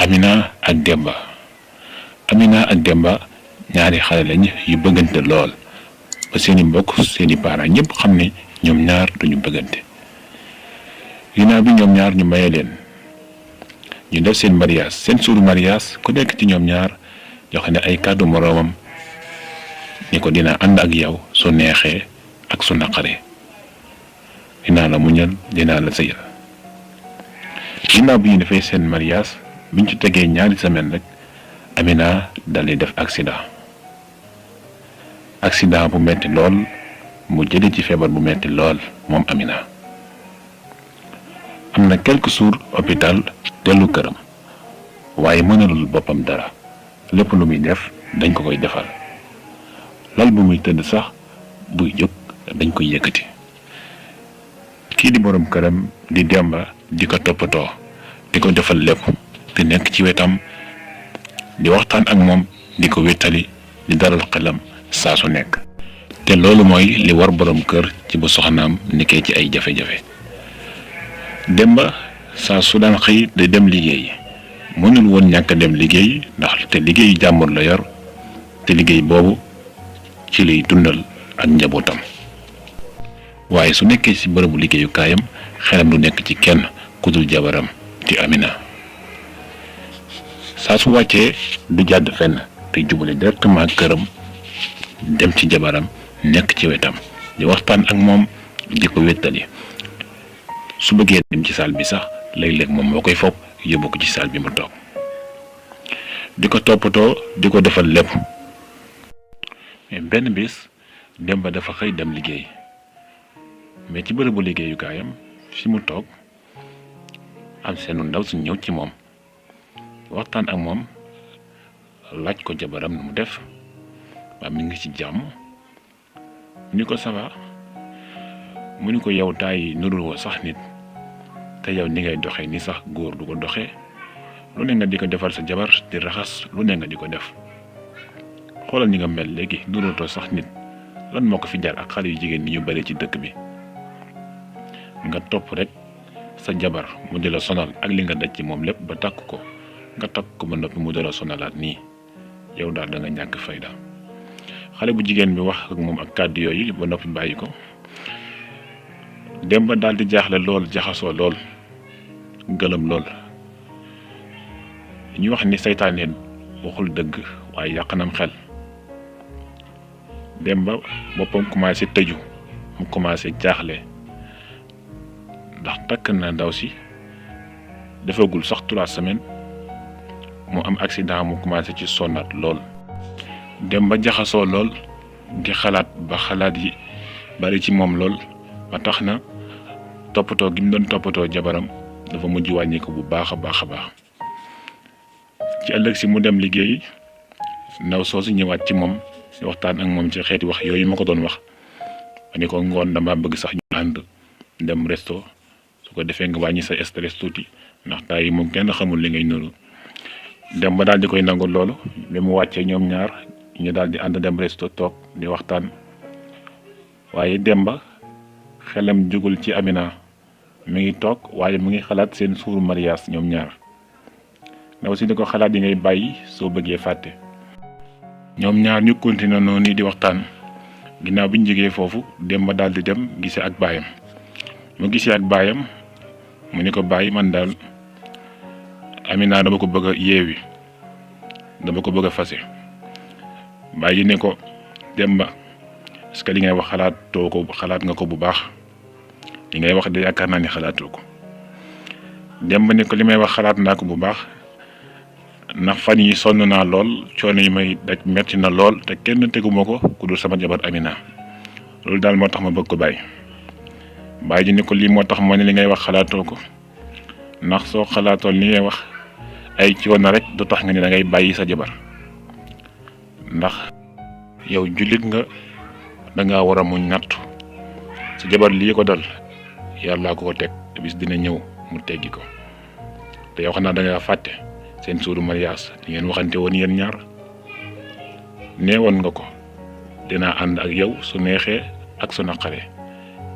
Amina ak Demba. Amina ak Demba ñaari xale lañ yu bëggante lool ba seeni mbokk seeni parents ñëpp xam ne ñoom ñaar duñu bëggante. ginnaaw bi ñoom ñaar ñu maye leen ñu def seen mariage seen suuru mariage ku nekk ci ñoom ñaar joxe ne ay kàddu moroomam ni ko dina ànd ak yow su neexee ak su naqaree dinaa la muñal dinaa la sëyal. ginnaaw bi ñu defee seen mariage biñ ci tegee ñaari semaine rek Amina dal di def accident bu metti lool mu jëlee ci feebar bu metti lool moom Amina. am na quelques jours hôpital dellu këram waaye mënalul boppam dara lépp lu muy def dañ ko koy defal lal bu muy tëdd sax buy jóg dañ koy yëkkati. kii di borom këram di Demba di ko toppatoo di ko defal lépp di nekk ci wetam di waxtaan ak moom di ko wéttali di dalal xelam saa su nekk. te loolu mooy li war borom kër ci bu soxnaam nekkee ci ay jafe-jafe. Demba saa su daan xëy day dem liggéey mënul woon ñàkk a dem liggéey ndax te liggéeyu jàmbur la yor te liggéey boobu ci lay dundal ak njabootam. waaye su nekkee ci bërëbu liggéeyukaayam xelam du nekk ci kenn ku dul jabaram di Amina. saa su wàccee du jàdd fenn te jubale directement këram dem ci jabaram nekk ci wetam di waxtaan ak moom di ko wéttali. su bëggee dem ci saal bi sax léeg-léeg moom moo koy fopp yóbbu ko ci saal bi mu toog di ko toppatoo di ko defal lépp. mais benn bis Demba dafa xëy dem liggéey mais ci bërëbu liggéeyukaayam fi mu toog am seenu ndaw su ñëw ci moom waxtaan ak moom laaj ko jabaram nu mu def waa mi ngi ci jàmm ni ko ça va mu ni ko yow taay nurul woo sax nit te yow ni ngay doxee ni sax góor du ko doxee lu ne nga di ko defal sa jabar di raxas lu ne nga di ko def xoolal ni nga mel léegi nurootoo sax nit lan moo ko fi jar ak xale yu jigéen ñi ñu bari ci dëkk bi nga topp rek sa jabar mu di la sonal ak li nga daj ci moom lépp ba takk ko nga takk ko ba noppi mu di la sonalaat nii yow daal da nga ñàkk fayda. xale bu jigéen bi wax ak moom ak kàddu yooyu ba noppi bàyyi ko. Demba daal di jaaxle lool jaxasoo lool gëlëm lool ñu wax ni saytaane waxul dëgg waaye yàq nam xel. Demba boppam commencé tëju mu commencé jaaxle ndax takk na ndaw si defagul sax 3 semaines mu am accident mu commencé ci sonnaat lool. Demba jaxasoo lool di xalaat ba xalaat yi bari ci moom lool ba tax na toppatoo gi mu doon toppatoo jabaram dafa mujj wàññi ko bu baax a baax. ci ëllëg si mu dem liggéey ndaw soosu ñëwaat ci moom di waxtaan ak moom ci xeeti wax yooyu ma ko doon wax ma ni ko ngoon dama bëgg sax ñu ànd dem resto su ko defee nga wàññi sa stress tuuti ndax taay yi moom kenn xamul li ngay nuru. dem ba daal di koy nangu loolu bi mu wàccee ñoom ñaar ñu daal di ànd dem resto toog di waxtaan waaye Demba xelam jugul ci Amina mi ngi toog waaye mu ngi xalaat seen suuru mariage ñoom ñaar ndaw si di ko xalaat yi ngay bàyyi soo bëggee fàtte. ñoom ñaar ñu continué noonu di waxtaan ginnaaw bi ñu jógee foofu Demba daal di dem gisee ak baayam mu gisee ak baayam mu ni ko bàyyi man daal Amina dama ko bëgg a yeewi dama ko bëgg a fase. bàyyi ne ko Demba est-ce que li ngay wax xalaat nga ko bu baax li ngay wax de yaakaar naa ni xalaatoo ko. Demba ne ko li may wax xalaat naa ko bu baax ndax fan yi sonn naa lool coono yi may daj metti na lool te kenn teguma ko ku dul sama jabar Amina loolu daal moo tax ma bëgg ko bàyyi. bàyyi ne ko lii moo tax ma ne li ngay wax xalaatoo ko ndax soo xalaatoon li ngay wax ay coono rek du tax nga ne da ngay bàyyi sa jabar ndax yow jullit nga danga war a muñ nattu sa jabar lii ko dal yàlla ko teg bis dina ñëw mu teggi ko te yow xanaa danga fàtte seen suuru mariage di ngeen waxante woon yéen ñaar neewoon nga ko dinaa ànd ak yow su neexee ak su naqaree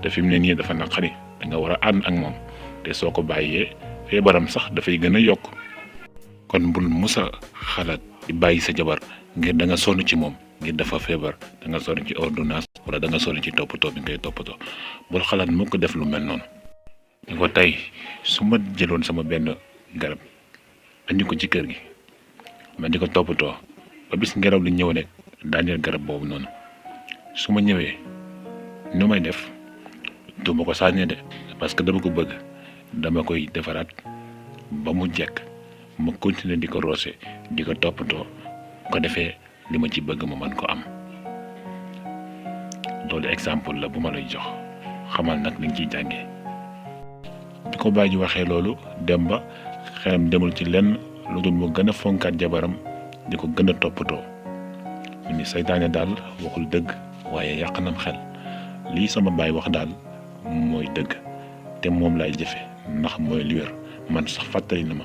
te fi mu ne nii dafa naqari danga war a ànd ak moom te soo ko bàyyee feebaram sax dafay gën a yokk. kon bul musa xalaat di bàyyi sa jabar ngir da nga sonn ci moom ngir dafa feebar da nga sonn ci ordonnance wala da nga sonn ci toppatoo bi ngay toppatoo bul xalaat moo ko def lu mel noonu. ni ko tey su ma jëloon sama benn garab andi ko ci kër gi ma di ko toppatoo ba bis ngelaw li ñëw rek daaneel garab boobu noonu su ma ñëwee nu may def du ma ko sànnee de parce que dama ko bëgg dama koy defaraat ba mu jekk ma continuer di ko roose di ko toppatoo ko defee li ma ci bëgg ma mën ko am. loolu exemple la bu ma lay jox xamal nag li nga ciy jàngee. bi ko bàyyi waxee loolu dem ba xelam demul ci lenn lu dul mu gën a fonkaat jabaram di ko gën a toppatoo mu ni saytaane daal waxul dëgg waaye yàq nam xel lii sama baay wax daal mooy dëgg te moom laay jëfe ndax mooy li wér man sax fàttali na ma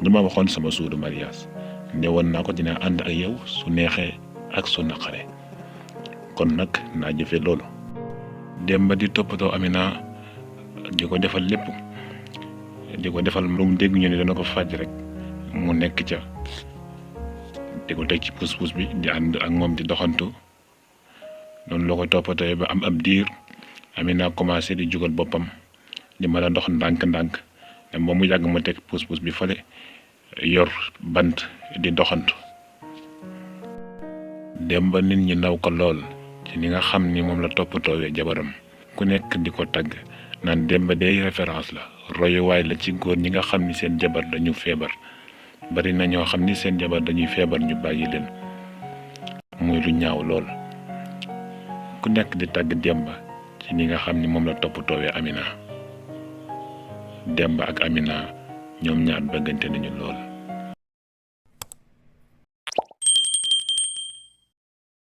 lu ma waxoon sama suuru mariage ne woon naa ko dinaa ànd ak yow su neexee ak su naqaree kon nag naa jëfe loolu. dem ba di toppatoo Amina di ko defal lépp di ko defal lu mu dégg ñu ne dana ko faj rek mu nekk ca di ko teg ci pus-pus bi di ànd ak moom di doxantu noonu la ko toppatoo ba am ab diir Amina commencé di jugal boppam di mën a dox ndànk-ndànk dem ba mu yàgg ma teg pus-pus bi fale yor bant di doxantu. dem ba nit ñi naw ko lool ci li nga xam ni moom la toppatoowee jabaram ku nekk di ko tagg naan Demba day référence la royuwaay la ci góor ñi nga xam ni seen jabar dañu feebar bari na ñoo xam ni seen jabar dañuy feebar ñu bàyyi leen muy lu ñaaw lool ku nekk di tagg Demba ci ni nga xam ni moom la toppatoowee Amina. Demba ak Amina ñoom ñaar bëggante nañu lool.